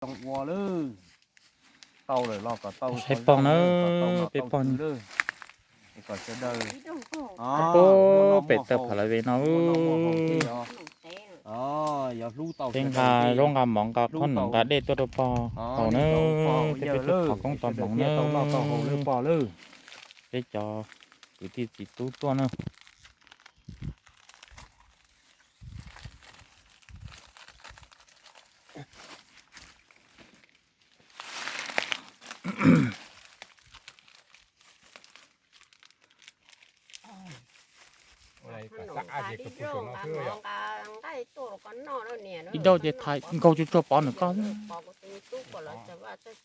Zoo ua lawm. Tau lawm los kom tau, saib pog na, peb pog lawm. Kom sawv daws pem tawm pham lawv ve no. Peb nqa zaub nqa mov nqa qhob noom nqa dej tuaj rau pog haus na, peb peb tug thov koob tos hmoov na. Peb cov kwv tij txiv tub tuaj na. Ib dauj ces thaiv nkaug tsuag tsuag pov ntawm koj.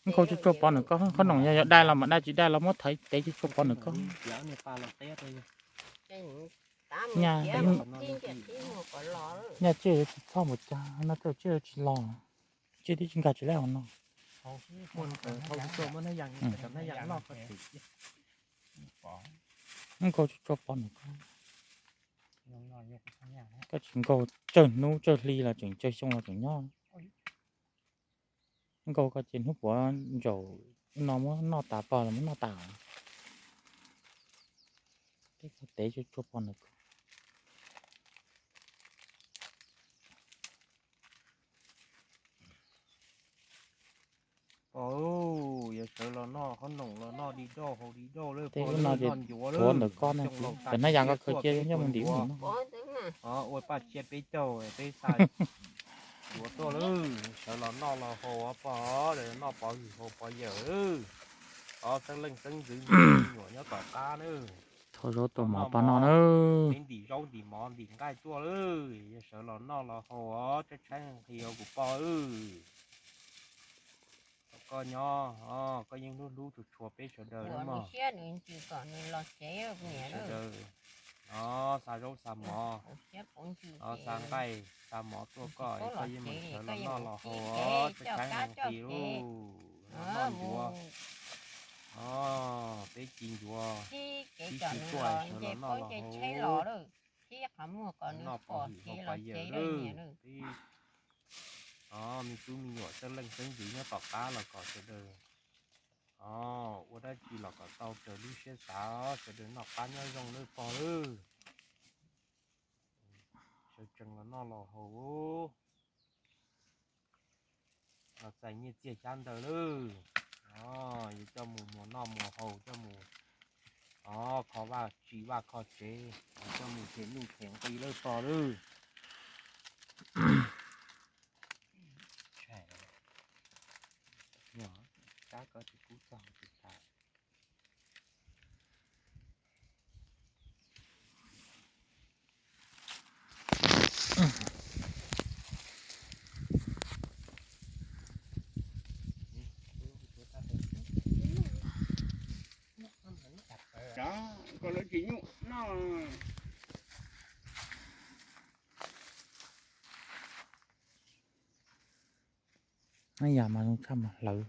Nkaug tsuag tsuag pov ntawm koj, qhob noom yog yog dai los mas dai, tsis dai los muab thaiv tev tsuag tsuag pov ntawm koj. Nyaj, nyaj tsiaj yuav tsis txhoj mus cas, noj tsiaj tsiaj yuav tsis los, tsiaj twb tsis nkag tsis laj hauv no. Nkaug tsuag tsuag pov ntawm koj. Koj tsis nkaug tsawg hnub tsawg hli los tseem tsawg xyoo los tseem nyob. Nkaug koj ces hnub puav ntsaum no muab noj tas, pog los muab noj tas. Peb koj tev tsuag tsuag pov ntawm koj. Pog, yuav sawv los noj qhob noom los noj di doj haus di doj lawm pog, no ces ncuav lawm ntawm koj na. Cov hnab yas koj khaws cia nyob mus ntim ub ntim no. Ua paj tsiab peb caug peb xa ncuav tuaj lawm, sawv los noj los haus pog, noj pov hwm haus pov yawm lawm. Os, xeeb leej xeeb ntxwv me nyuam nyob tom qab na. Thauj zaub tuaj mov pog noj na. Peb ntim zaub ntim mov ntim nqaij tuaj lawm, yog sawv los noj los haus os, tshaib tshaib nqhis os kuv pog. Koj nyob, koj yeej hlub hlub tshua tshua peb sawv daws na mog. Sawv daws, os, xa zaub xa mov, os, xa nqaij xa mov tuaj koj, koj yeej meem sawv los noj los haus os, tshaib tshaib nqhis lauj. Noj ncuav, os, peb ci ncuav, peb ci tuaj sawv los noj los haus, noj pov hwm haus pov yawm lawm. Os, me tub me nyuam xeeb leej xeeb ntxwv nyob tom qab los kom sawv daws, os, ua dab tsi los kom tau raws lub siab xav, sawv daws noj qab nyob zoo lawm pog lawm. Sawv tsees los noj los haus, los txais nyiaj txiag xyab ntawv lawm. Os, yuav coj mus muas noj muas haus, coj mus, os, kho vaj tsim vaj kho tsev, coj mus them nuj them nqi lawm pog lawm. Kab koj tsis kub txog tsis tas. Koj lawv tsis nyuj noj. Hnab yas mas zoo tshaj mas hlawv.